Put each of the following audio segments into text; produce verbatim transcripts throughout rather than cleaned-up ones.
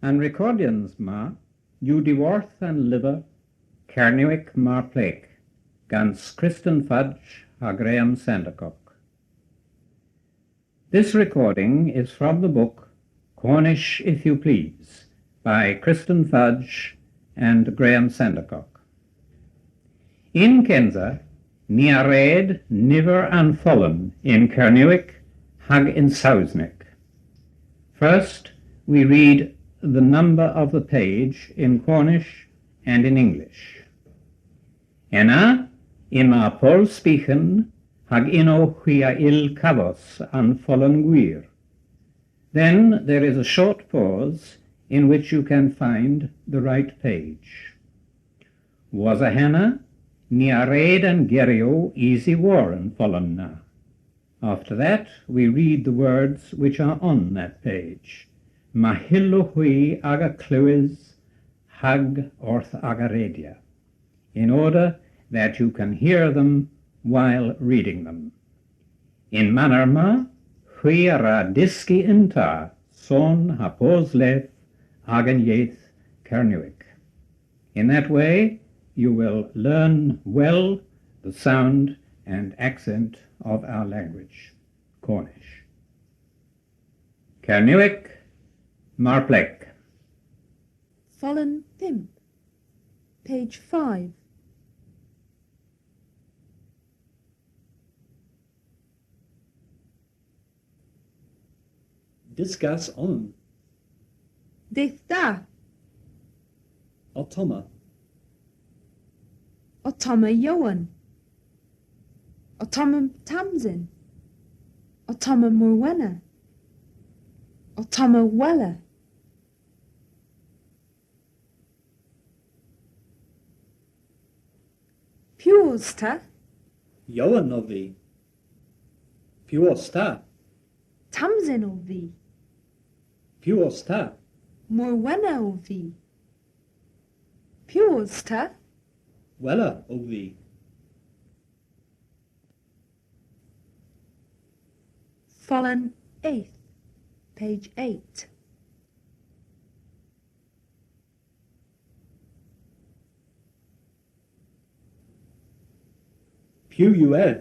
An rekordyans ma yw diworth an lyver Kernewek mar pleg gans Kristen Fudge ha Graham Sandercock. This recording is from the book Cornish If You Please by Kristen Fudge and Graham Sandercock. Yn kynsa, ni a red niver an folen yn Kernewek hag yn Sowsnek. First, we read the number of the page in Cornish and in English. Ena, yma pols byghan, hag ynno hwi a yll kavos an folen gwir. Then there is a short pause in which you can find the right page. Wosa henna, ni a red an geryow usi war an folen na. After that, we read the words which are on that page. May hyllowgh hwi aga klewes hag orth aga redya, in order that you can hear them while reading them. Y'n manner ma, hwi a wra dyski yn ta son ha pos leth agan yeth Kernewek. In that way, you will learn well the sound and accent of our language, Cornish. Kernewek, mar pleg. Folen pymp, page five. Dyskas on. Dydh da. Ottomma. Ottomma Jowan. Ottomma Tamsin. Ottomma Morwenna. Ottomma Wella. Piw os ta? Jowan ov vy. Piw os ta? Tamsin ov vy. Piw os ta? Morwenna ov vy. Piw os ta? Wella ov vy. Folen eth, page eight. Piw yw ev?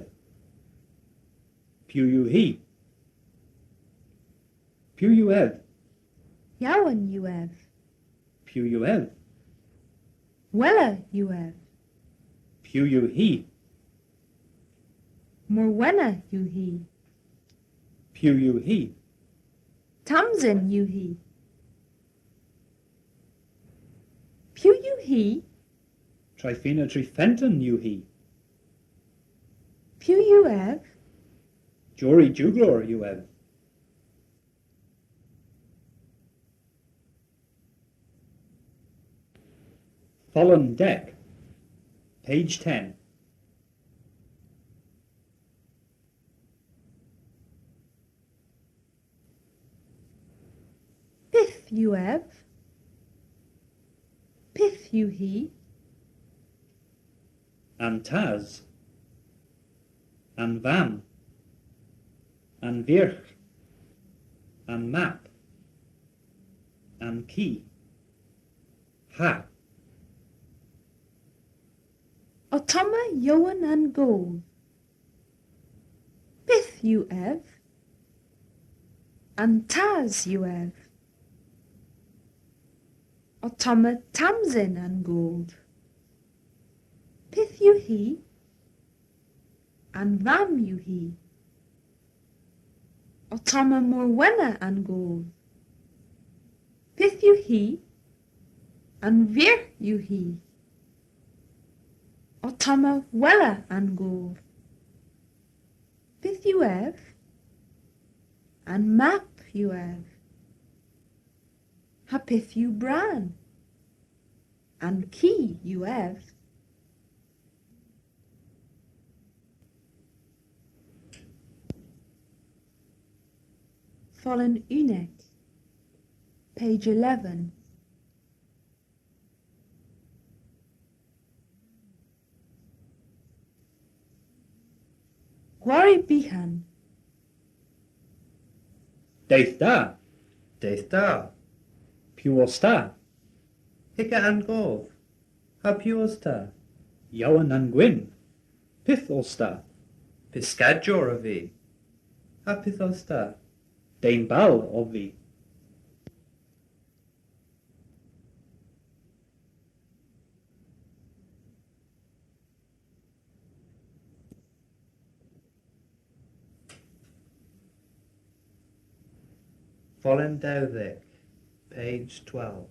Piw yw hi? Piw yw ev? Jowan yw ev. Piw yw ev? Wella yw ev. Piw yw hi? Morwenna yw hi. Piw yw hi? Tamsin yw hi. Piw yw hi? Tryphena Tryphfenton yw hi. Piw yw ev? Jori Juglor yw ev. Folen deg, page ten. Pyth yw ev? Pyth yw hi? An tas. An vamm. An vyrgh. An mab. An ki. Ha. Ottomma Jowan an Goodh. Pyth yw ev? An tas yw ev. Ottomma Tamsin an Goodh. Pyth yw hi? An vamm yw hi. Ottomma Morwenna an Goodh. Pyth yw hi? An vyrgh yw hi. Ottomma Wella an Goodh. Pyth yw ev? An mab yw ev. Ha pyth yw Bran? An ki yw ev. Folen unnek, page eleven. Gwari byghan. Dydh da. Dydh da. Piw os ta? Hikka an gov. Ha piw os ta? Yowan an gwynn. Pyth os ta? Pyskador ov vy. Ha pyth os ta? Den bal ov vy. Folen dewdhek, page twelve.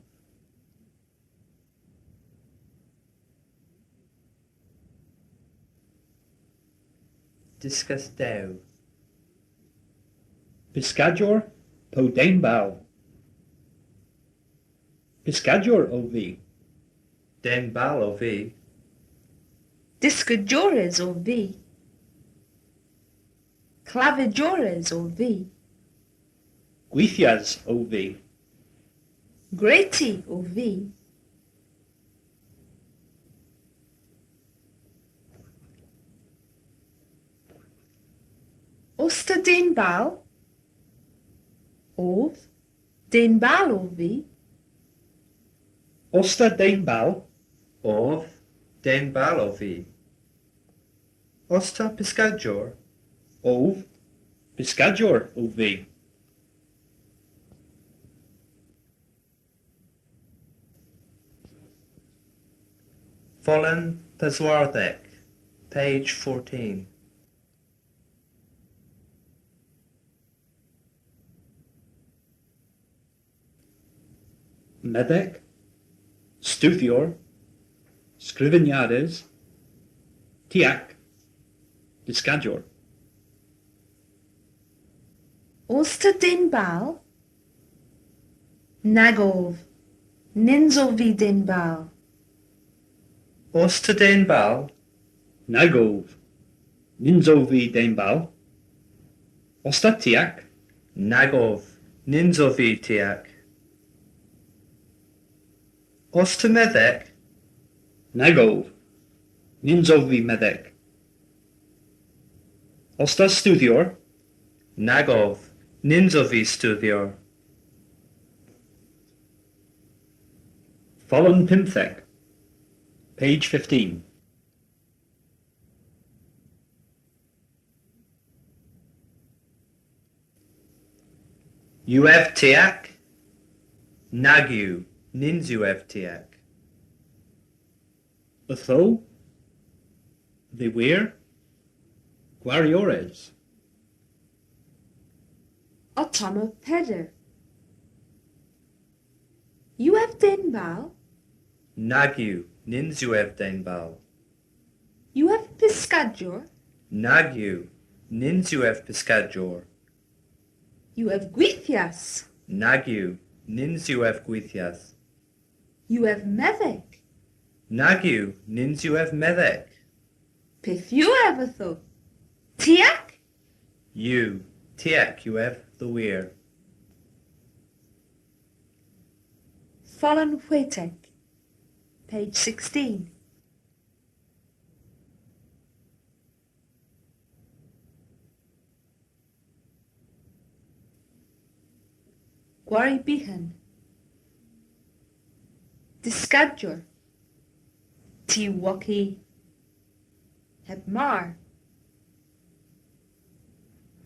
Diskas dew. Pyskador po den bal? Pyskador ov vy. Den bal ov vy. Dyskadores ov vy. Klavjores ov vy. Gwithyas ov vy. Gwreti ov vy. Os ta den bal? Ov. Den bal ov vy. Os ta den bal? Ov. Den bal ov vy. Os ta pyskador? Ov. Pyskador ov vy. Folen peswardhek, page fourteen. Medhek, studhyor, skrifennyades, tiek, pyskador. Os ta den bal? Nag ov. Nyns ov vy den bal. Os ta den bal? Nag ov. Nyns ov vy den bal. Os ta tiek? Nag ov. Nyns ov vy tiek. Os ta medhek? Nag ov. Nyns ov vy medhek. Os ta studhyor? Nag ov. Nyns ov vy studhyor. Folen pymthek. Page fifteen. Yw ev tiek? Nag yw, nyns yw ev tiek. Ytho, dhe wir, gwariores. Ottomma peder. Yw ev den bal? Nag yw, nyns yw ev den bal. Yw ev pyskador? Nag yw, nyns yw ev pyskador. Yw ev gwithyas? Nag yw, nyns yw ev gwithyas. Yw ev medhek? Nag yw, nyns yw ev medhek. Pyth yw ev ytho? Tiek? Yw, tiek yw ev, dhe wir. Folen hwetek, page sixteen. Gwari byghan. Dyskador. Tiwoki. Heb mar.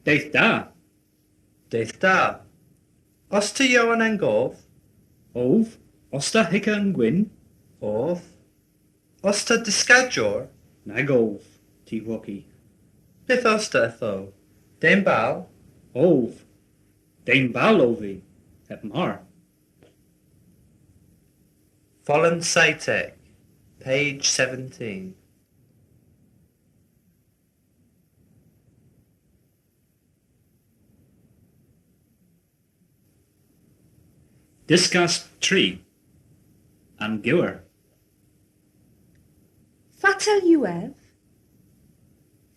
Dydh da. Dydh da. Os ta Jowan an Gov? Ov. Os ta Hikka an Gwynn? Ov. Os ta dyskador? Nag ov, Tiwoki. Pyth os ta ytho? Den bal? Ov. Den bal ov vy, heb mar. Folen seytek, page seventeen. Dyskas tri. An gewer. Fatel yw ev?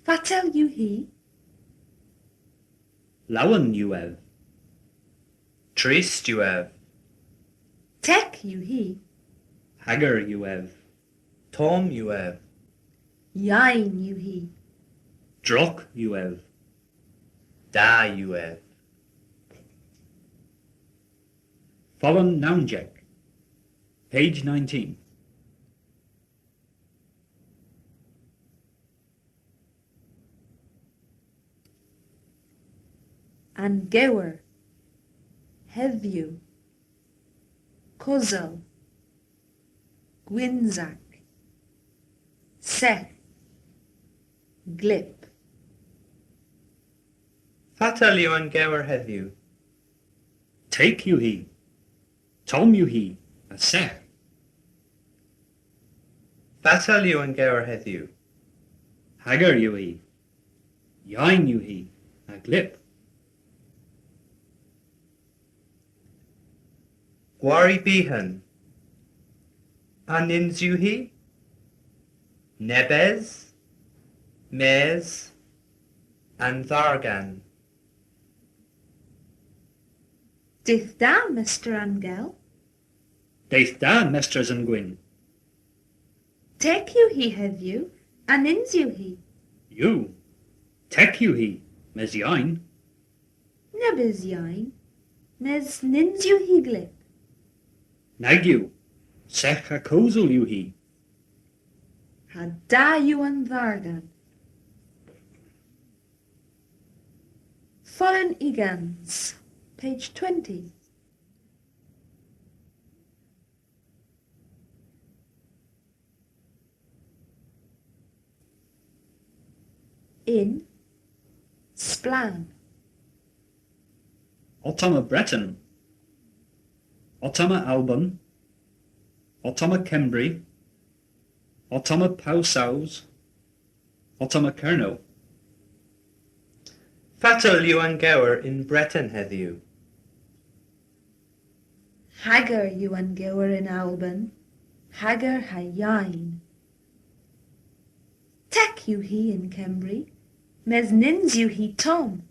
Fatel yw hi? Lowen yw ev. Trist yw ev. Teg yw hi. Hager yw ev. Tomm yw ev. Yeyn yw hi. Drog yw ev. Da yw ev. Folen nownsek. Page nineteen. An gewer. Hedhyw. Kosel. Gwynsak. Seth. Glyb. Fatel yw an gewer hedhyw? Teg yw hi. Tomm yw hi, ha seth. Fatel yw an gewer hedhyw? Hager yw hi. Yeyn yw hi, ha glyb. Gwari byhan. A nyns yw hi? Nebes, mes, an dhargan. Dydh da, Mester an Gell. Dydh da, Mestres an Gwynn. Teg yw hi hedhyw, a nyns yw hi? Yw. Teg yw hi, mes yeyn. Nebes yeyn, mes nyns yw hi glyb. Nag yw, seth ha kosel yw hi. Ha da yw an dhargan. Folen ugens, page twenty. Yn. Splann. Ottomma Breten. Ottomma Alban. Ottomma Kembri. Ottomma Pow Sows. Ottomma Kernow. Fatel yw an gewer yn Breten hedhyw? Hager yw an gewer yn Alban, hager ha yeyn. Teg yw hi yn Kembri, mes nyns yw hi tomm.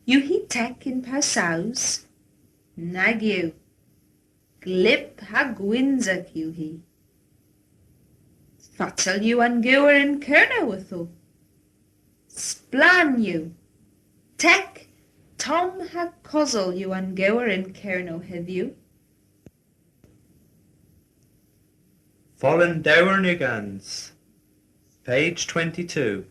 Yw hi teg yn Pow Sows? Nag yw. Glyb ha gwynsek yw hi. Fatel yw an gewer yn Kernow ytho? Splann yw. Teg, tomm ha kosel yw an gewer yn Kernow hedhyw. Folen dewern ugens, page twenty-two.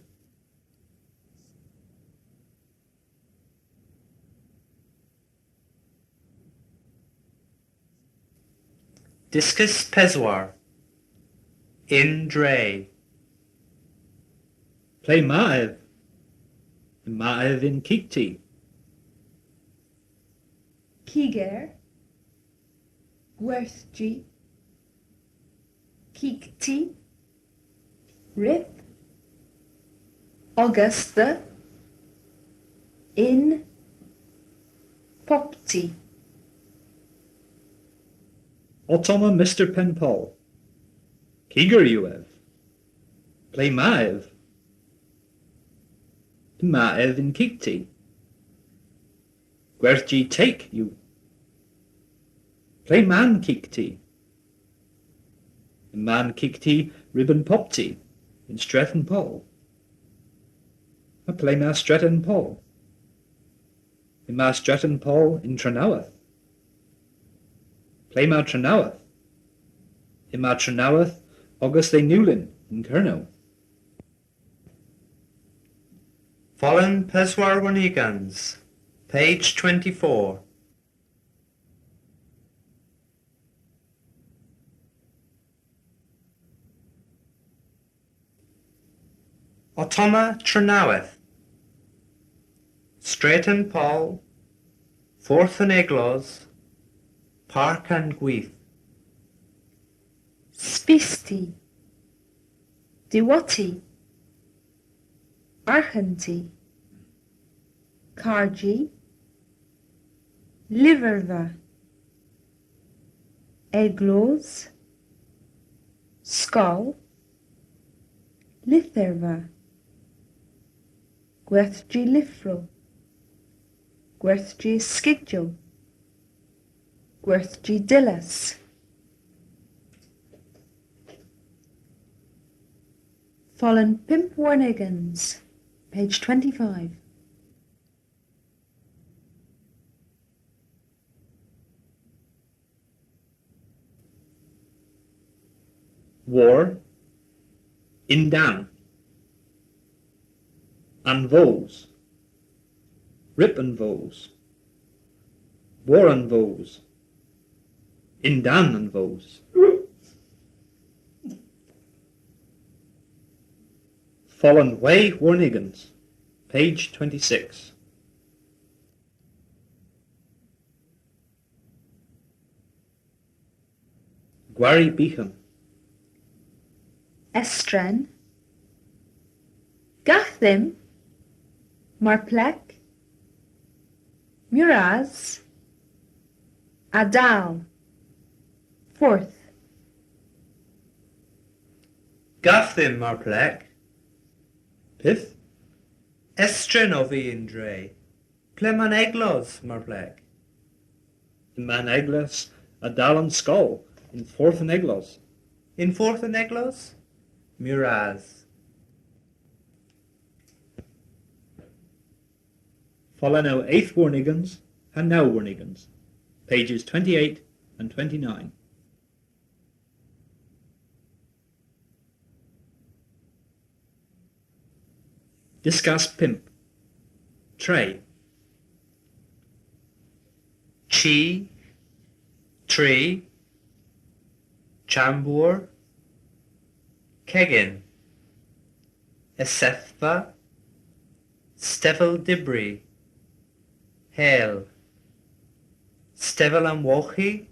Dyskys peswar. Yn dre. Ple'ma ev? Yma ev yn kigti. Kiger. Gwerthji. Kigti. Rydh. Ogas dhe. Yn. Poppti. Ottomma Mester Penn Poll. Kiger yw ev. Ple'ma ev? Yma ev yn kigti. Gwerthji teg yw. Ple'ma'n kigti? Yma'n kigti ryb an poppti, yn Strethen Poll. Ha ple'ma Strethen Poll? Yma Strethen Poll yn Trenoweth. Ple'ma Trenoweth? Yma Trenoweth ogas dhe Newlyn yn Kernow. Folen peswar warn ugens, page twenty-four. Ottomma Trenoweth. Strethen Poll, Fordh an Eglos, Park an Gwydh. Spisti. Diwotti. Arghenti. Karrji. Lyverva. Eglos. Skol. Lytherva. Gwerthji lyvrow. Gwerthji skejel. Gwerthji dyllys. Folen pymp warn ugens, page twenty-five. War. Yn-dann. An voos. Ryb an voos. War an voos. Yn-dann an voos. Folen hwegh warn ugens, page twenty-six. Gwari byghan. Estren. Gav dhymm. Mar pleg. Meur ras. A-dal. Fordh. Gav dhymm mar pleg. Pyth? Estren ov vy y'n dre. Ple'ma'n eglos, mar pleg? Yma'n eglos a-dal an skol, yn fordh an eglos. Yn fordh an eglos? Meur ras. Folen eth warn ugens ha naw warn ugens, pages twenty-eight and twenty-nine. Dyskas pymp. Tre. Chi, tri, chambour, kegin, esedhva, stevel dybri, hel, stevel omwolghi,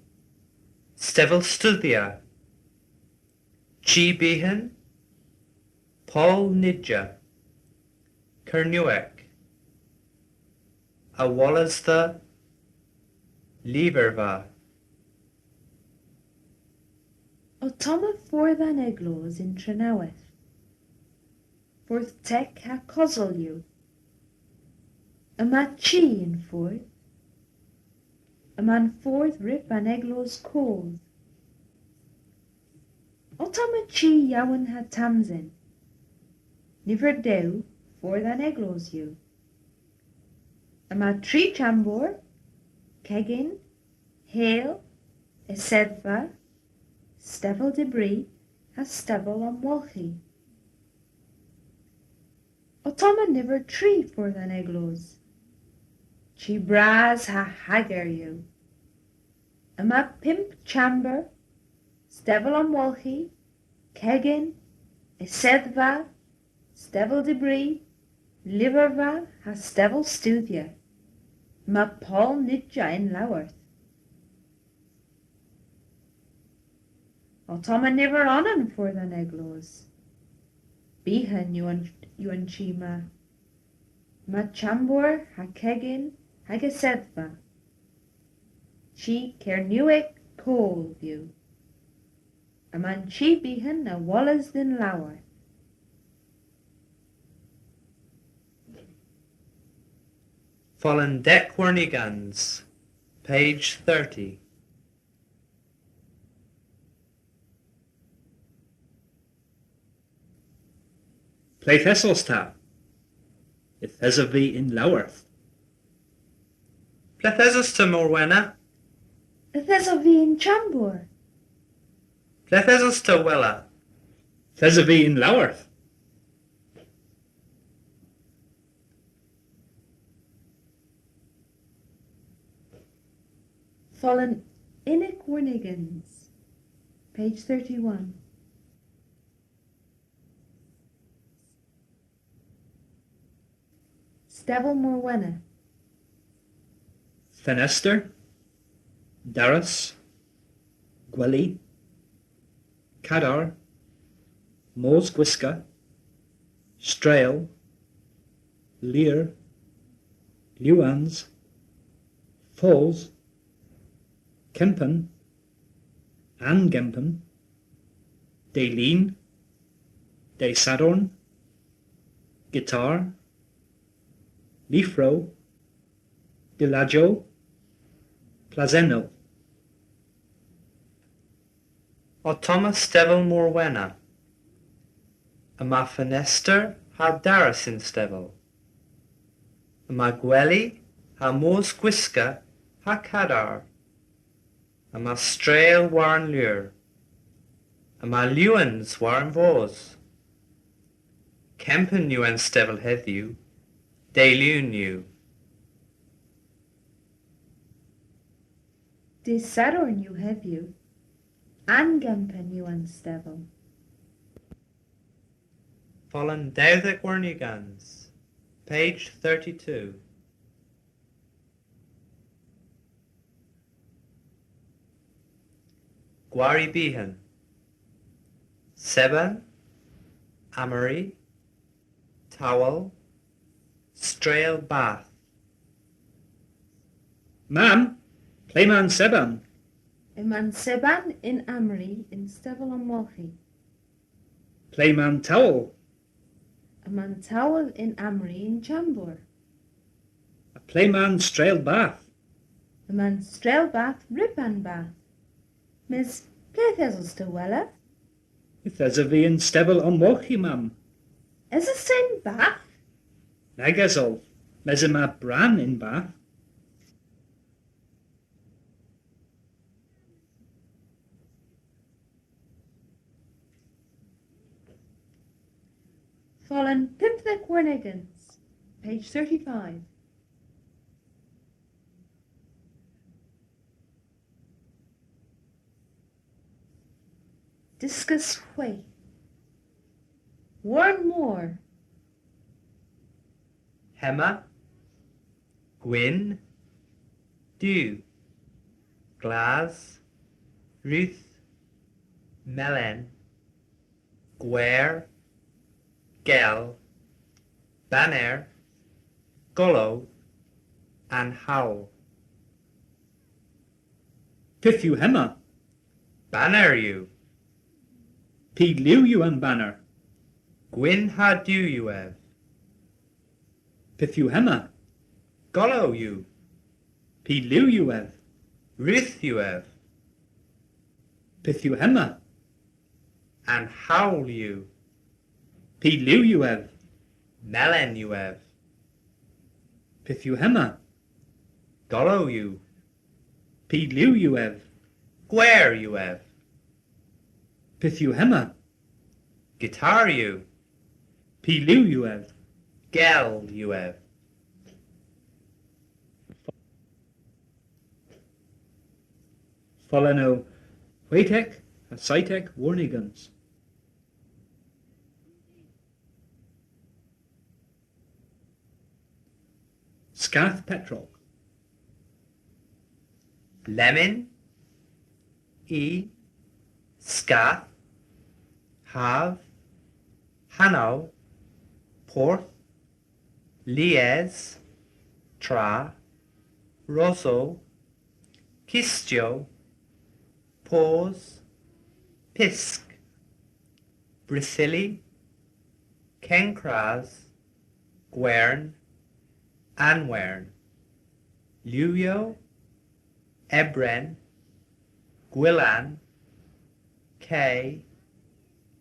stevel studhya, chi byghan, poll nija, Kernewek, a-woles dhe lyverva. Ottomma fordh an eglos yn Trenoweth. Fordh teg ha kosel yw. Yma chi y'n fordh. Yma'n fordh ryb an eglos koth. Ottomma chi Yowan ha Tamsin. Niver dew fordh an eglos yw. Yma tri chambour, kegin, hel, esedhva, stevel dybri, ha stevel omwolghi. Ottomma niver tri fordh an eglos. Chi bras ha hager yw. Yma pymp chambour, stevel omwolghi, kegin, esedhva, stevel dybri, lyverva ha stevel studhya. Yma poll nija y'n lowarth. Ottomma niver onan fordh an eglos. Byghan yw an, yw an chi ma. Yma chambour ha kegin hag esedhva. Chi Kernewek koth yw. Yma'n chi byghan a-woles dhe'n lowarth. Folen deg warn ugens, page thirty. Ple'th esos ta? Yth esov vy y'n lowarth. Ple'th esos ta, Morwenna? Yth esov vy y'n chambour. Ple'th esos ta, Wella? Yth esov vy y'n lowarth. Folen unnek warn ugens. Page thirty-one. Stevel Morwenna. Fenester, daras, gweli, kadar, moos gwiska, strel, lir, liwans, fos, kempen, an gempen, de lin, de Sadorn, gitar, lyvrow, dyllajyow, plasennow. Ottomma stevel Morwenna. Yma fenester ha daras y'n stevel. Yma gweli ha moos gwiska ha kadar. Yma strel war an leur. Yma liwans war an fos. Kempen yw an stevel hedhyw. Dy' Lun yw. Dy' Sadorn yw hedhyw. Ankempen yw an stevel. Folen dewdhek warn ugens, page thirty-two. Gwari byghan. Seban, amory, towel, strehl bath. Mamm, ple'ma'n seban? Yma'n seban yn amory yn stevel omwolghi. Ple'ma'n towel? Yma'n towel yn amory yn chambour. Ha ple'ma'n strehl bath? Yma'n strehl bath ryb an bath. Mes ple'th esos ta wella? Yth esov vy yn stevel omwolghi, mamm. Esos ta y'n bath? Nag esov, mes yma bran y'n bath. Folen pymthek warn ugens, page thirty-five. Diskus hwegh. War'n mor. Hemma, gwynn, du, glas, rudh, melyn, gwer, gell, baner, golow, an howl. Pyth yw hemma? Baner yw. Py liw yw an baner? Gwynn ha du yw ev. Pyth yw hemma? Golow yw. Py liw yw ev? Rudh yw ev. Pyth yw hemma? An howl yw. Py liw yw ev? Melyn yw ev. Pyth yw hemma? Golow yw. Py liw yw ev? Gwer yw ev. Pyth yw hemma? Gitar yw. Py liw yw ev? Gell yw ev. Folennow hwetek ha seytek warn ugens. Skath petrok. Lemmyn, y, skath, hav, hanow, porth, lies, tra, rosow, kistyow, poos, pysk, brithylli, kenkras, gwern, anwern, liwyow, ebren, gwylan, ke,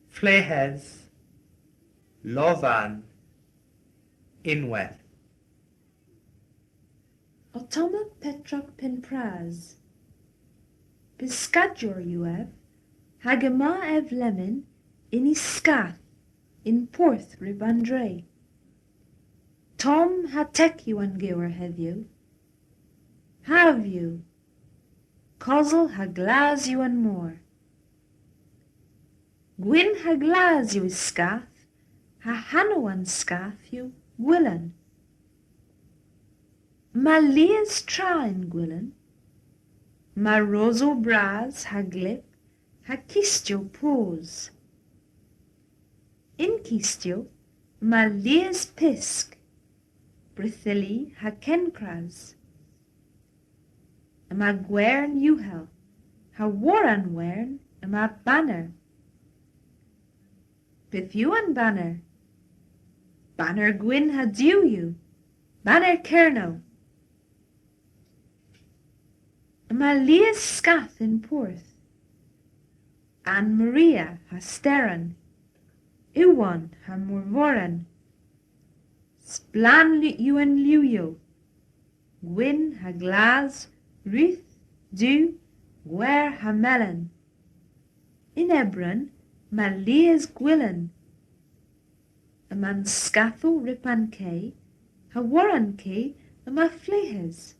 fleghes, lovan, ynwedh. Ottomma petrok penn pras. Pyskador yw ev, hag yma ev lemmyn yn y skath yn porth ryb an dre. Tomm ha teg yw an gewer hedhyw. Hav yw. Kosel ha glas yw an mor. Gwynn ha glas yw y skath, ha hanow an skath yw gwylan. Yma lies tra yn gwylan. Yma rosow bras ha glyb, ha kistyow poos. Yn kistyow, yma lies pysk, brithylli ha kenkras. Yma gwern ughel, ha war an wern yma baner. Pyth yw an baner? Baner gwynn ha du yw. Baner Kernow. Yma lies skath yn porth. An Maria ha Steran. Iwan ha Morvoren. Splann yw an liwyow. Gwynn ha glas, rudh, du, gwer ha melyn. Yn ebron yma lies gwylan. Yma'n skathow ryb an kay, ha war an kay yma fleghes.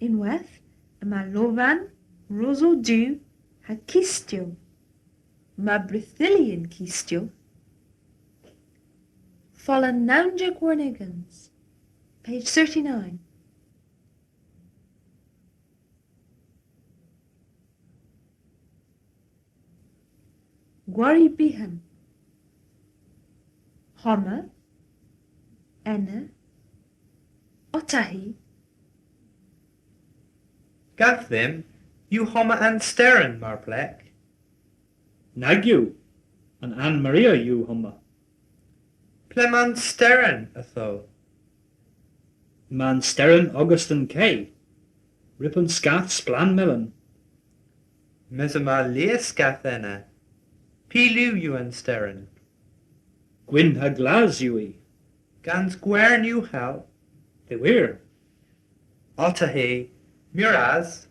Ynwedh yma lovan, rosow du, ha kistyow. Yma brithylli yn kistyow. Folen nownsek warn ugens, page thirty-nine. Gwari byghan. Homma, ena, otta hi. Gav dhymm, yw homma an steren, mar pleg? Nag yw, an Ann Maria yw homma. Ple'ma'n steren, ytho? Yma'n steren ogas dhe'n kay, ryb an skath splann melyn. Mes yma lies skath ena. Py liw yw an steren? Gwynn ha glas yw hi. Gans gwern ughel? Dhe wir. Otta hi, meur ras.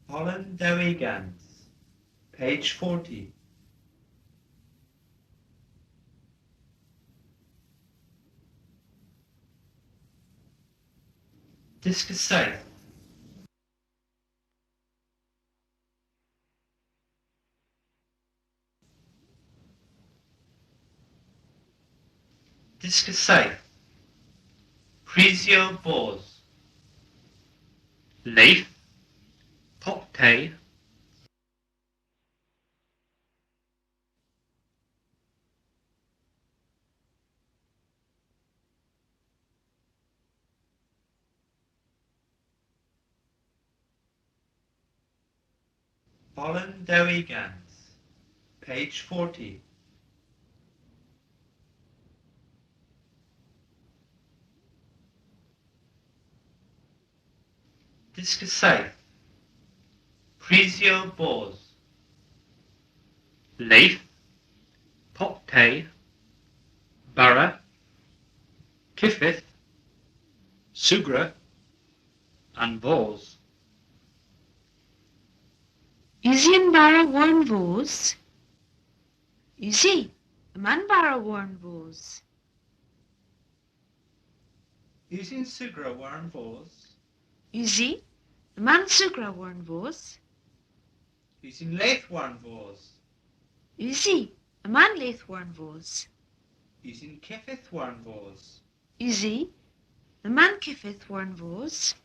Pollen dew ugens, page forty. Dyski seyth. Dyski seyth. Prisyow boos. Lev. Pop te. Pollen dew ugens, page forty. Dyski seyth. Prisyow boos. Lev. Pop te. Bara. Kyfeyth. Sugra. An voos. Usi an bara war'n voos? Usi, yma'n bara war'n voos. Usi'n sugra war'n voos? Usi, yma'n sugra war'n voos. Usi'n lev war'n voos? Usi, yma'n lev war'n voos. Usi'n kyfeyth war'n voos? Usi, yma'n kyfeyth war'n voos.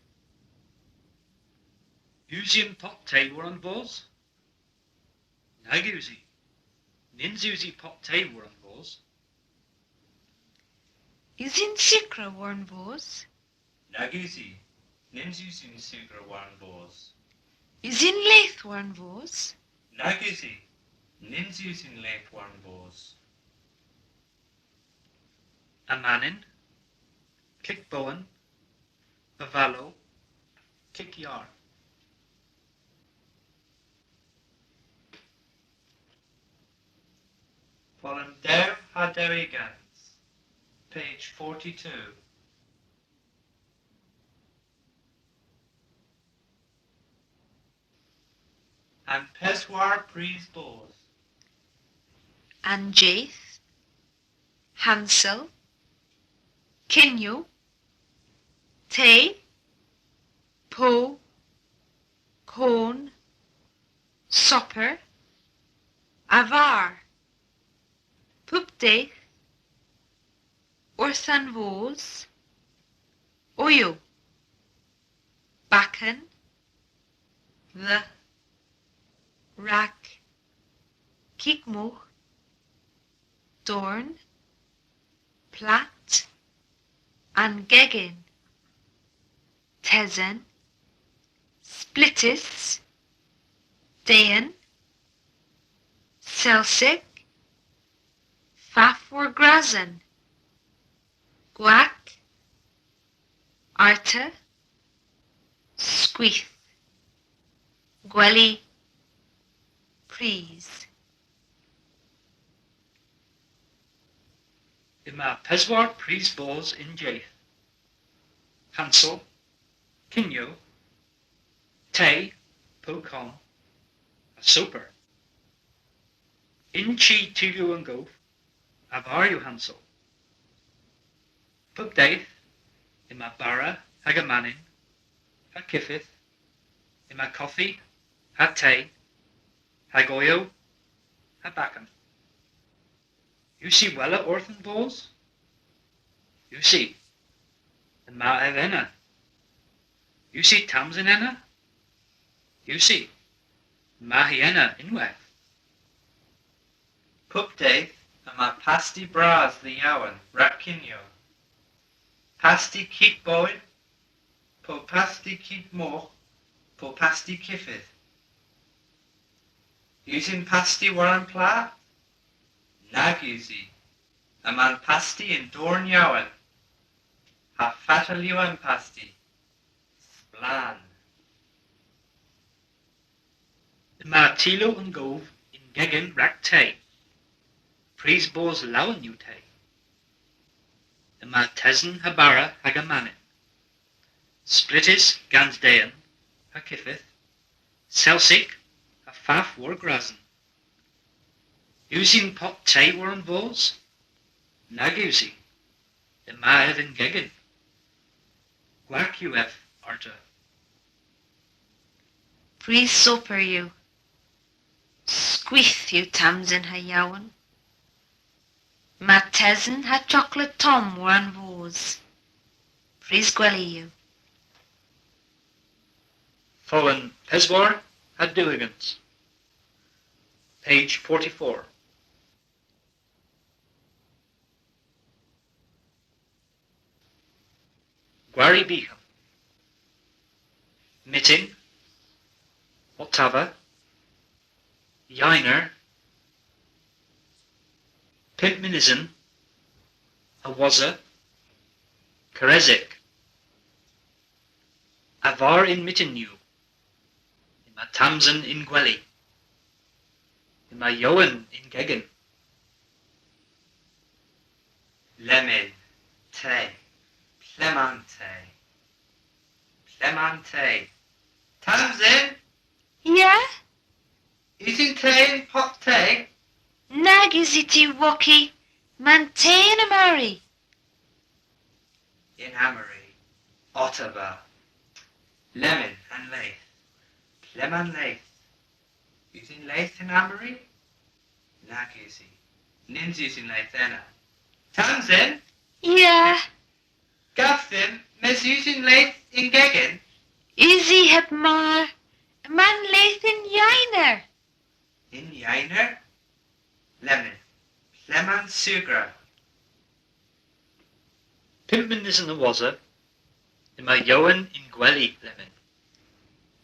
Usi'n pop te war'n voos? Nag usi. Nyns usi pop te war'n voos. Usi'n sugra war'n voos? Nag usi. Nyns usi'n sugra war'n voos. Usi'n lev war'n voos? Nag usi. Nyns usi'n lev war'n voos. Amanyn, kig bowen, avalow, kig yar. Pollen dew ha dew ugens, page forty-two. An peswar prys boos. An jydh, hansel, kinyow, te, po, koon, soper, avar, pub dydh, orth an voos, oyow, bakken, dhe, rag, kig mugh, dorn, plat, an gegin, tesen, splittys, dehen, selsik, fav war grasen, gwag, arta, skwith, gweli, prys. Yma peswar prys boos y'n jydh. Hansel, kinyow, te, po koon, Soper. Yn chi teylu an gov, a-varr yw hansel. Pub dydh, yma bara hag amanyn, ha kyfeyth, yma koffi, ha te, hag oyow, ha bakken. Yw si wella orth an voos? Yw si. Yma ev ena. Yw si tamsen ena? Yw si. Yma hi ena ynwedh. Pub dydh yma pasti bras dhe Jowan rag kinyow. Pasti kig bowen, po pasti kig moy, po pasti kyfeyth. Usin pasti war an plat? Nag usi. Yma'n pasti yn dorn Jowan. Ha fatel yw an pasti? Splann. Yma teylu an gov yn gegin rag te. Prys bos lowen yw te. Yma tesen ha bara hag amanyn. Splytys gans den ha kyfeyth. Selsik ha fav war grasen. Usin pot te war an voos? Nag usi. Yma ev yn gegin. Gwak yw ev arta. Prys soper yw. Skwith yw tamsen ha Jowan. Yma tesen ha choklet tomm war an voos. Prys gweli yw. Folen peswar ha dew ugens. Page forty-four. Gwari byghan. Myttin. Ottava. Yeyner. Pymp mynysen. A-wosa. Karesik. A-varr yn myttin yw. Yma tamsen yn gweli. Yma Jowan yn gegin. Lemmyn, te. Ple'ma'n te? Ple'ma'n te? Tamsen? Ya? Usin te yn poth te? Nag usi, ty woki. Yma'n te yn ammari. Yn ammari. Ottava. Lemmyn an leth. Ple'ma'n leth? Usin leth yn ammari? Nag usi. Nyns usin leth ena. Tamsen? Ya. Gav dhymm, mes usin leth yn gegin? Usi heb mar. Yma'n leth yn yeyner. Yn yeyner? Lemmyn. Ple'ma'n sugra? Pymp mynysen a-wosa, yma Jowan yn gweli lemmyn.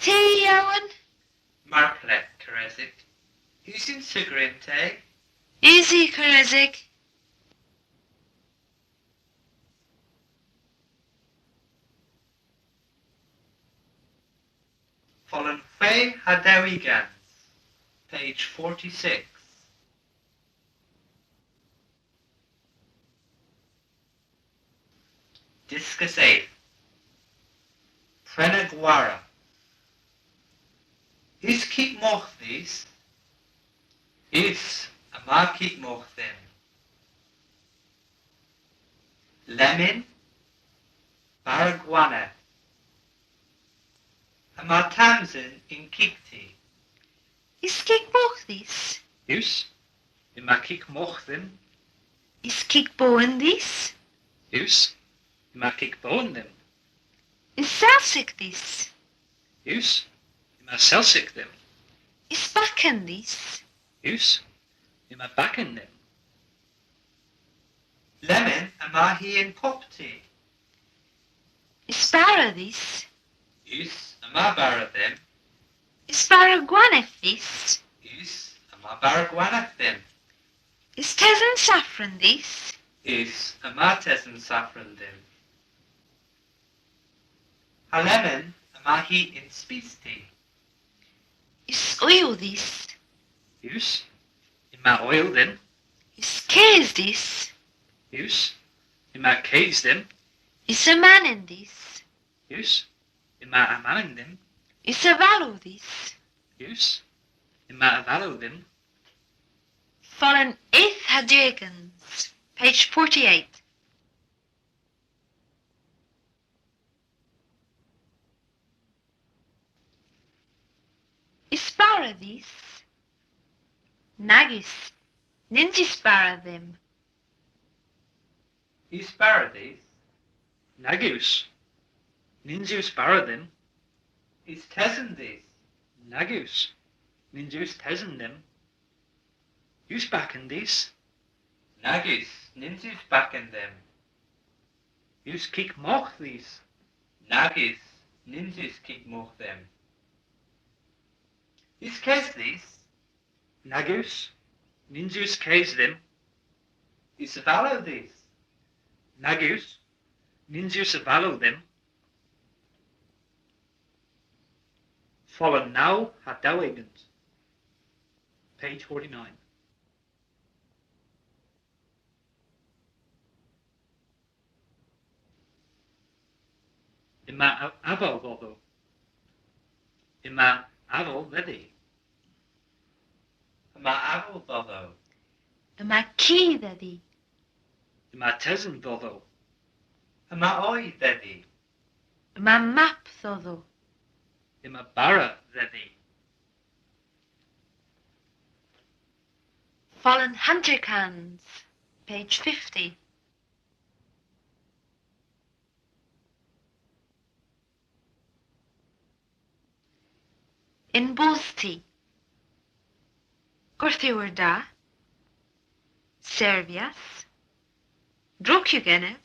Te, Jowan? Mar pleg, karesik. Usin sugra yn te? Usi, karesik. Folen hwegh ha dew ugens, page forty-six. Dyskys eth. Prena gwara. Eus kig moy dhis? Eus, yma kig moy dhymm. Lemmyn, bara gwaneth. Yma tamsen yn kig ty? Eus kig moy dhis? Eus, yma kig moy dhymm. Eus kig bowen dhis? Eus, yma kig bowen dhymm. Eus selsik dhis? Eus, yma selsik dhymm. Eus bakken dhis? Eus, yma bakken dhymm. Lemmyn, yma hi yn poppti. Eus bara dhis? Eus, yma bara dhymm. Eus bara gwaneth dhis? Eus, yma bara gwaneth dhymm. Eus tesen safran dhis? Eus, yma tesen safran dhymm. Ha lemmyn, yma hi yn spis ty. Eus oyl dhis? Eus, yma oyl dhymm. Eus keys dhis? Eus, yma keys dhymm. Eus amanyn dhis? Eus, yma amanyn dhymm. Eus avalow dhis? Eus, Yma avalow dhymm. Folen eth ha dew ugens, page forty-eight. Eus bara dhis? Nag eus, nyns eus bara dhymm. Eus bara dhis? Nag eus, nyns eus bara dhymm. Eus tesen dhis? Nag eus, nyns eus tesen dhymm. Eus bakken dhis? Nag eus, nyns eus bakken dhymm. Eus kig mogh dhis? Nag eus, nyns eus kig mogh dhymm. Eus kes dhis? Nag eus, nyns eus kes dhymm. Eus avalow dhis? Nag eus, nyns eus avalow dhymm. Folen naw ha dew ugens. Page forty-nine. Yma a-, aval dhodho. Yma aval dhedhi. Yma aval dhodho. Yma ki dhedhi. Yma tesen dhodho. Yma oy dhedhi. Yma map dhodho. Yma bara dhedhi. Folen hanterkans, page fifty. Yn bosti. Gorthugher da. Servyas. Drog yw genev.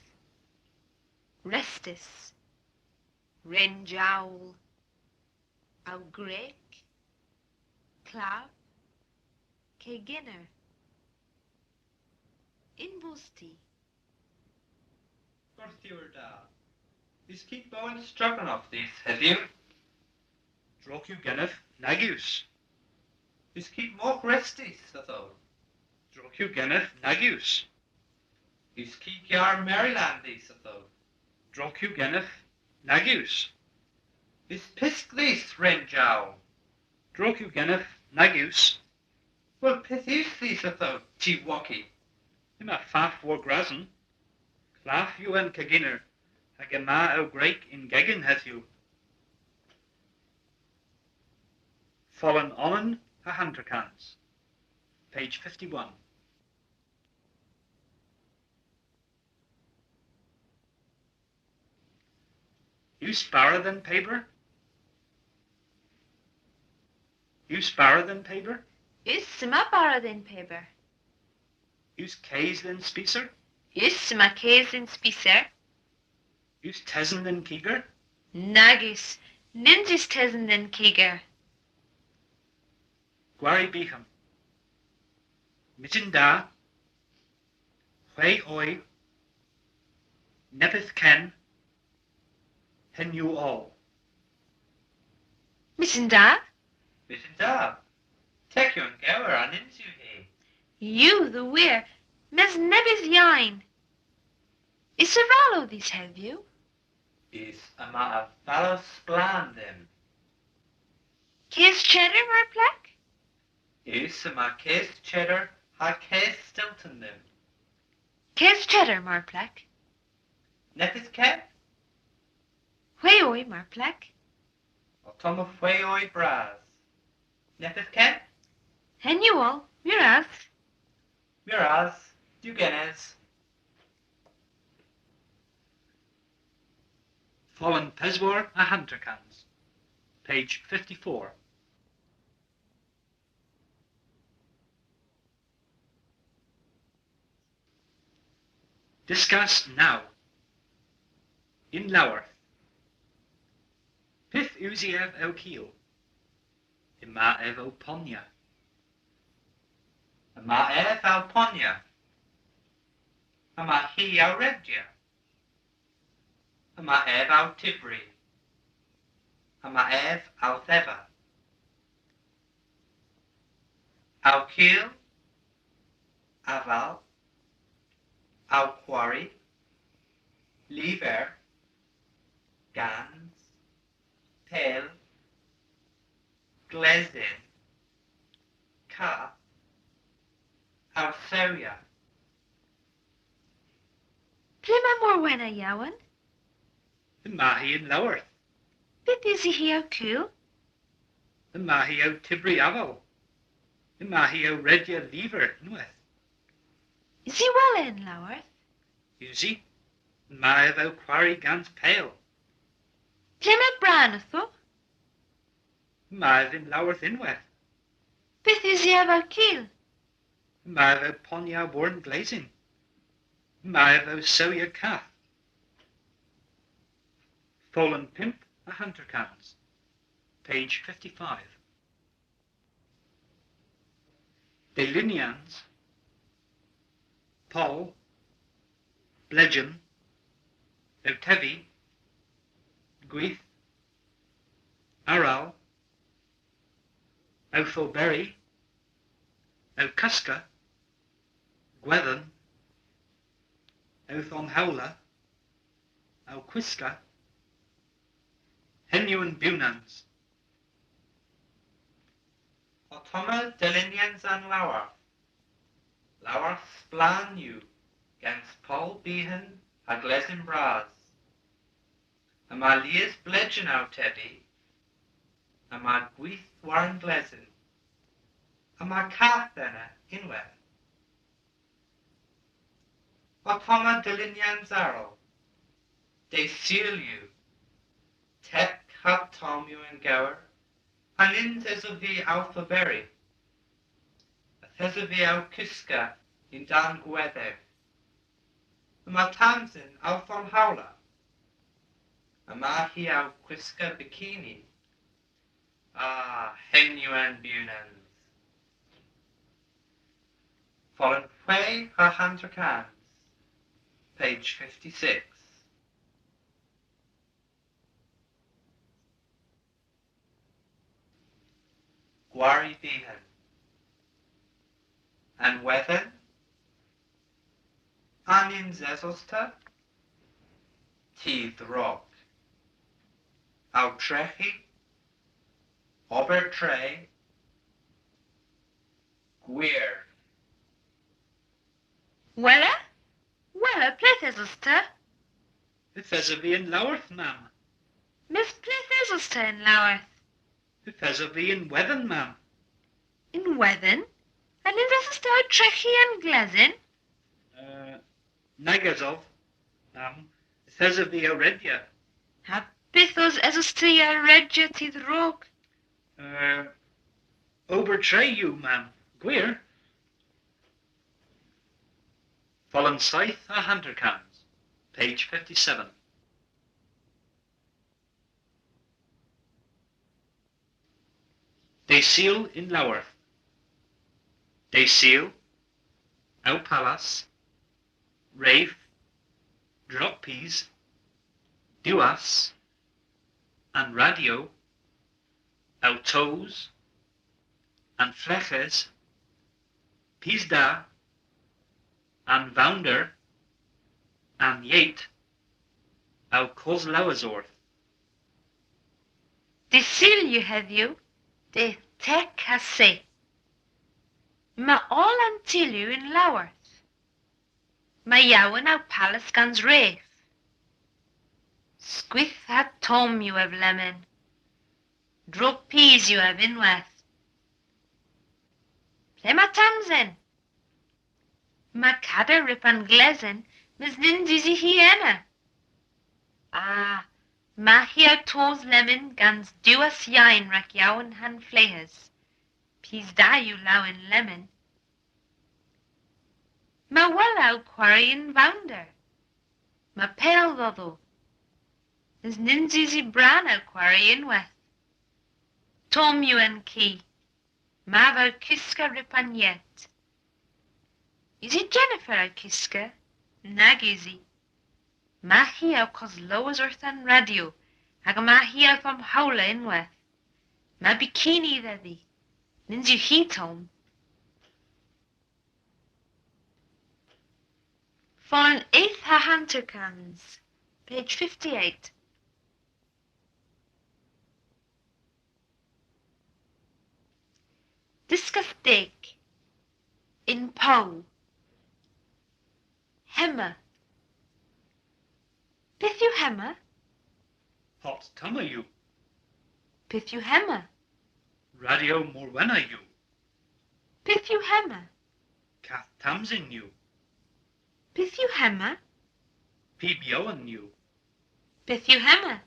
Restus. Ren jowl. Awgrek. Klav. Keginner. Yn bosti. Gorthugher da. Eus kig bowen stroganoff dhis hedhyw? Drog yw genev, nag eus. Eus kig mog restus ytho? Drog yw genev, nag eus. Eus kig yar Maryland dhis ytho? Drog yw genev, nag eus. Eus pysk dhis, ren jowl? Drog yw genev, nag eus. Wel, pyth eus dhis ytho, ty woki? Yma fav war grasen. Klav yw an keginner, hag yma awgrek y'n gegin hedhyw. Folen onan ha hanterkans. Page fifty-one. Eus bara dhe'n paber? Eus bara dhe'n paber? Eus, yma bara dhe'n paber. Eus kes dhe'n spiser? Eus, yma kes dhe'n spiser. Eus tesen dhe'n kiger? Nag eus, nyns eus tesen dhe'n kiger. Gwari byghan. Myttin da. Hwi oy. Neppyth ken. Henn yw oll. Myttin da. Myttin da. Teg yw an gewer, a nyns yw hi? Yw, dhe wir, mes nebes yeyn. Eus avalow dhis hedhyw? Eus, yma avalow splann dhymm. Kes cheddar, mar pleg? Eus, yma kes cheddar ha kes Stilton dhymm. Kes cheddar, mar pleg. Neppyth ken? Hwi oy, mar pleg. Ottomma hwi oy bras. Neppyth ken? Henn yw oll, meur ras. Meur ras, Duw genes. Folen peswar ha hanterkans. Page fifty-four. Dyskas naw. Yn lowarth. Pyth usi ev ow kul? Yma ev ow ponya. Yma ev ow ponya. Yma hi ow redya. Yma ev ow tybri. Yma ev ow dheva. Ow kul. Aval. Ow kwari. Lyver. Gans. Pel. Glesin. Kath, ow sewya. Ple'ma Morwenna, Jowan? Yma hi y'n lowarth. Pyth usi hi ow kul? Yma hi ow tybri aval. Yma hi ow redya lyver ynwedh. Usi Wella y'n lowarth? Usi. Yma ev ow kwari gans pel. Ple'ma Bran, ytho? Yma ev y'n lowarth ynwedh. Pyth usi ev ow kul? Yma ev ow ponya war'n glesin. Yma ev ow sewya kath. Folen pymp ha hanterkans. Page fifty-five. Delinyans. Poll. Blegen. Ow tevi. Gwith. Aral. Owth oberi. Ow koska. Gwedhen. Owth omhowla. Ow kwiska. Henn yw an bewnans. Ottomma delinyans an lowarth. Lowarth splann yw, gans poll byhan ha glesin bras. Yma lies blegen ow tevi, yma gwith war an glesin. Yma kath ena ynwedh. Ottomma delinyans arall. Dy' Sul yw. Teg ha tomm yw an gewer, ha nyns esov vy owth oberi. Yth esov vy ow koska yn-dann gwedhew. Yma Tamsin owth omhowla. Yma hi ow kwiska bikini. Ah, henn yw an bewnans. Folen hwegh ha hanterkans, page fifty-six. Gwari byhan. An wedhen? A nyns esos ta? Ty dhrog. Ow treghi. Ober tre. Gwir. Wella? Wella, ple'th esos ta? Yth esov vy y'n lowarth, mamm. Mes ple'th esos ta y'n lowarth? Yth esov vy y'n wedhen, mamm. Y'n wedhen? A nyns esos ta ow treghi an glesin? Eh, nag esov, mamm. Yth esov vy ow redya. Ha pyth esos ty ow redya, ty dhrog? Eh, ober tre yw, mamm. Gwir. Folen seyth ha hanterkans, page fifty-seven. Dy' Sul y'n lowarth. Dy' Sul, ow palas, rev, drog pis, diwas, an radyo, ow toos, an fleghes, pis da, an vownder, an yet, ow koslowes orth. Dy' Sul yw hedhyw, dydh teg ha seyth. Yma oll an tyller y'n lowarth. Yma Jowan ow palas gans rev. Skwith ha tomm yw ev lemmyn. Drog pis yw ev ynwedh. Ple'ma Tamsin? Yma kador ryb an glesin, mes nyns usi hi ena. A, yma hi ow tos lemmyn gans diwas yeyn rag Jowan ha'n fleghes. Pis da yw lowen lemmyn. Yma Wella ow kwari y'n vownder. Yma pel dhodho. Mes nyns usi Bran ow kwari ynwedh. Tomm yw an ki. Yma ev ow koska ryb an yet. Usi Jennifer ow koska? Nag usi. Yma hi ow koslowes orth an radyo, hag yma hi owth omhowla ynwedh. Yma bikini dhedhi. Nyns yw hi tomm. Folen eth ha hanterkans, page fifty-eight. Dy' Dyskas deg. Yn pow. Hemma. Pyth yw hemma? Pottomma yw. Pyth yw hemma? Radyo Morwenna yw. Pyth yw hemma? Kath Tamsin yw. Pyth yw hemma? Pib Yowan yw. Pyth yw hemma?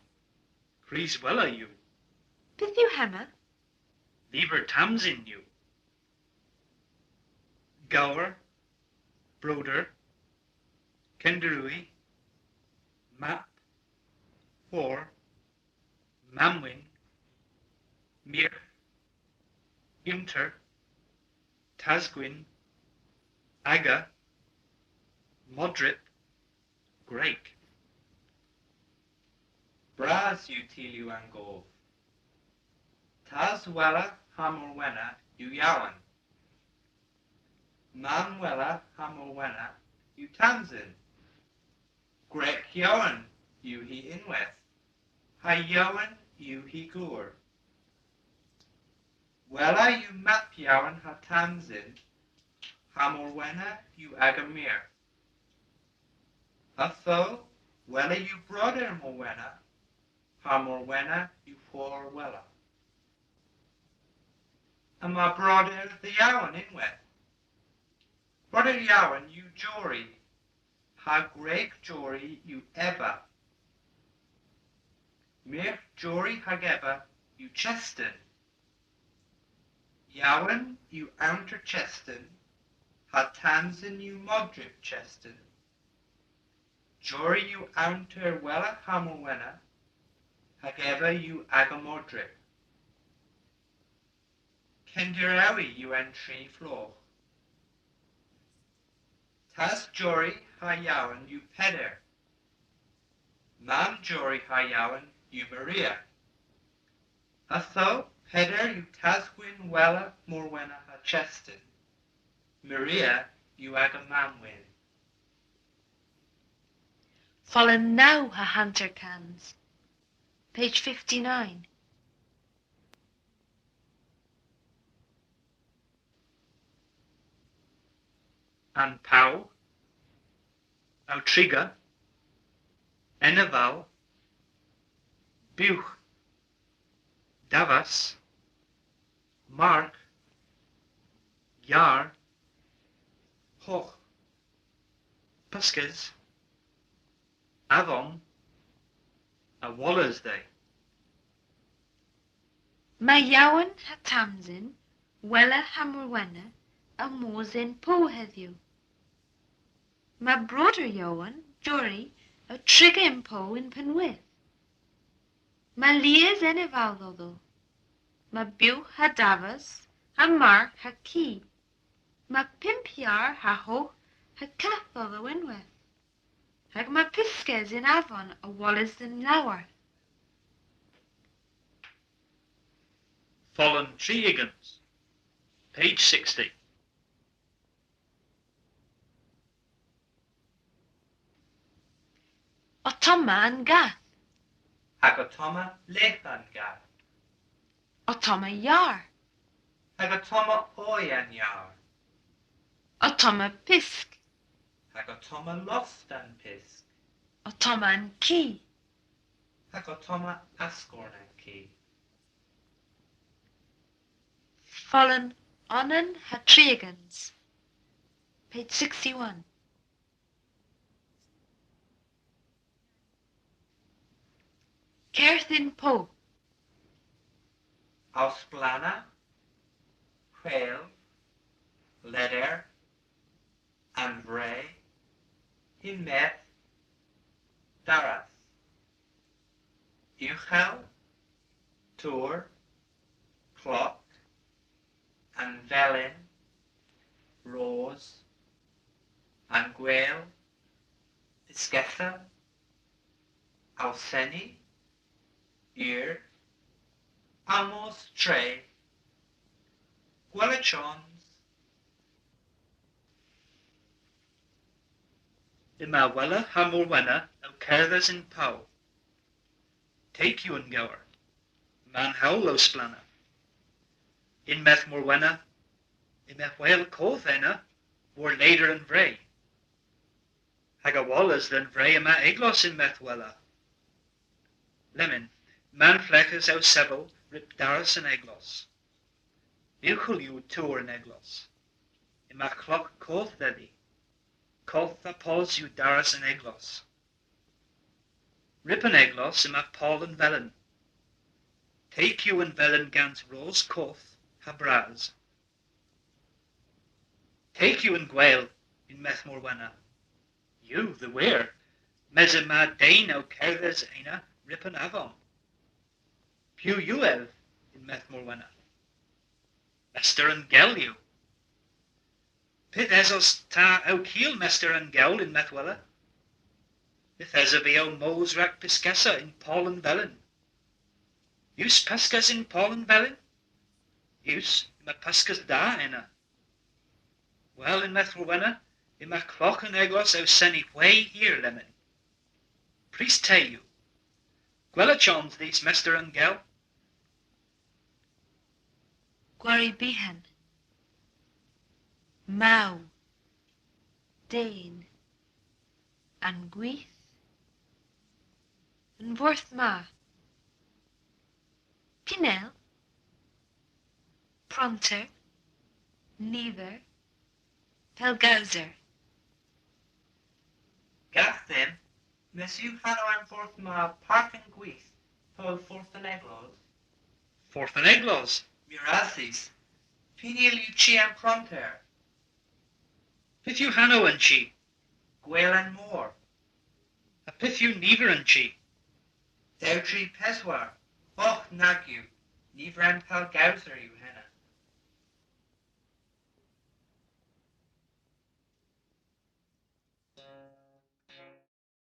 Krys Wella yw. Pyth yw hemma? Lyver Tamsin yw. Gower, broder, kenderwi, mab, hwor, mammwin, myrgh, ewnter, tas-gwynn, aga, modryb, gwreg. Bras yw teylu an gov. Tas Wella ha Morwenna yw Yowan. Mamm Wella ha Morwenna yw Tamsin. Gwreg Yowan yw hi ynwedh, ha Yowan yw hy gour. Wella yw mab Yowan ha Tamsin, ha Morwenna yw aga myrgh. Ytho, Wella yw broder Morwenna, ha Morwenna yw hwor Wella. Yma broder dhe Yowan ynwedh. Broder Yowan yw Jori, ha gwreg Jori yw Eva. Myrgh Jori hag Eva yw Chesten. Yowan yw ewnter Chesten, ha Tamsin yw modryb Chesten. Jori yw ewnter Wella ha Morwenna, hag Eva yw aga modryb. Kendirewi yw an tri flogh. Tas Jori ha Yowan yw Peder. Mamm Jori ha Yowan yw Maria. Ytho, Peder yw tas-gwynn Wella, Morwenna ha Chesten. Maria yw aga mammwin. Folen naw ha hanter kans. Page fifty-nine. An pow, ow triga, eneval, bugh, davas, margh, yar, hogh, pyskes, avon, a-woles dhe. Yma Yowan ha Tamsin, Wella ha Morwenna, ow mos yn pow hedhyw. Yma broder Yowan, Jori, ow triga yn pow yn Pennwydh. Yma lies eneval dhodho. Yma bugh ha davas, ha margh ha ki. Yma pymp yar ha hogh ha kath dhodho ynwedh. Hag yma pyskes yn avon a-woles dhe'n lowarth. Folen tri ugens. Page sixty. Ottomma an gath. Hag ottomma legh an gath. Ottomma yar. Hag ottomma oy an yar. Ottomma pysk. Hag ottomma lost an pysk. Ottomma an ki. Hag ottomma askorn an ki. Folen onan ha tri ugens. Page sixty-one. Kerdh yn pow. Ow splanna, hwel, leder, an vre, yn-medh, daras, ughel, tour, klok, an velyn, ros, an gwel, pyskessa, ow seni, ur, ow mos tre, gwella chons. Yma Wella ha Morwenna ow kerdhes yn pow. Teg yw an gewer. Yma an howl ow splanna. Yn-medh Morwenna, Yma hwel koth ena, war leder an vre. Hag a-woles dhe'n vre yma eglos yn Methwella. Lemmyn, mann fleghes ow sevel ryb daras an eglos. Bughel yw tour an eglos. Yma klok koth dhedhi. Koth ha pos yw daras an eglos. Ryb an eglos yma poll an velyn. Teg yw an velyn gans ros koth ha bras. Teg yw an gwel yn Meth Morwenna. Yw, dhe wir, mes yma den ow kerdhes ena ryb an avon. Piw yw ev yn Meth Morwenna? Mester an Gel yw. Pyth esos ta ow kul Mester an Gel yn Methwella? Yth esov vy ow mos rag pyskessa yn Poll an Velyn. Eus pyskes yn Poll an Velyn? Eus, yma pyskes da ena. Wel, yn Meth Morwenna, yma klok an eglos ow seni hwegh hir lemmyn. Prys te yw. Gwella chons dhis Mester an Gel. Gwari byghan. Maw. Den. An gwith. An fordh ma. Pinel. Pronter. Niver. Pellgowser. Gath dhymm, mes yw hanow an fordh ma Park an Gwith, po Fordh an Eglos? Fordh an Eglos? Meur ras dhis. Py neyl yw chi an pronter? Pyth yw hanow an chi? Gwel an Mor. Ha pyth yw niver an chi? Dew, tri, peswar. Ogh, nag yw. Niver an Pellgowser yw